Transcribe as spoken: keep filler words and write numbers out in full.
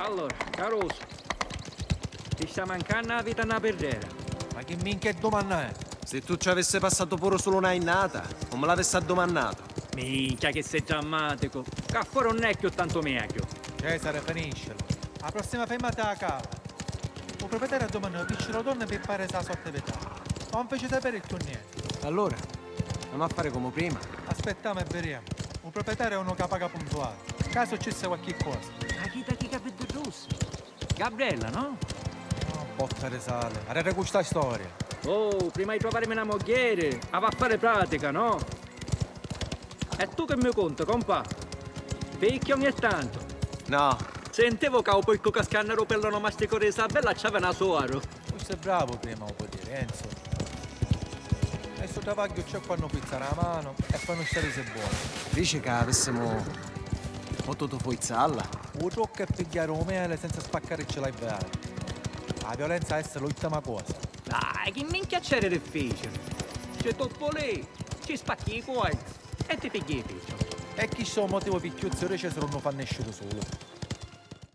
Allora, carusu, ti sta mancannu a vita na pirrera. Ma chi minchia è dumanna è? Si tu ci avissi passatu puru sulu na jinnata, nun mi l'avissi addumannatu. Minchia chi sei drammaticu. Ca fora nun è chiù tantu megghiu. Cesare, finiscila. A prossima fermata a cava. U proprietario ha dumannu di picciru donna pi pari sa sorte vitale. Non fece sapere più niente. Allura, nn'amu a fari comu prima. Aspettamu e virimu. U proprietario è unu ca paga puntuali. Ca successe qualchi cosa. Ma chi da chi capiddi russi? Gabriella, no? Oh, botta di sale. Arreda cu sta storia. Oh, prima di trovarmi una mogghieri, ava a fare pratica, no? E tu che mi conti, compà? Picchia ogni tanto. No. Sentivo ca u porcu ca scanna ru pellu nomastico di Isabella c'aveva una suoru. Questo è bravo prima, lo puoi dire, Enzo. E sto travaglio c'è quando pizzare la mano e quando stare se buono. Dici ca avissimu potutu fuizzalla? U trucco è pigliare un mele senza spaccarci la veale. La violenza è l'ultima cosa. Dai, chi minchia c'era difficile? C'è troppo lì, ci spacchi i cuori e ti pigli i piccioli. E chi sto motivo per chiuzzi ore Cesare non lo fa nessuno solo.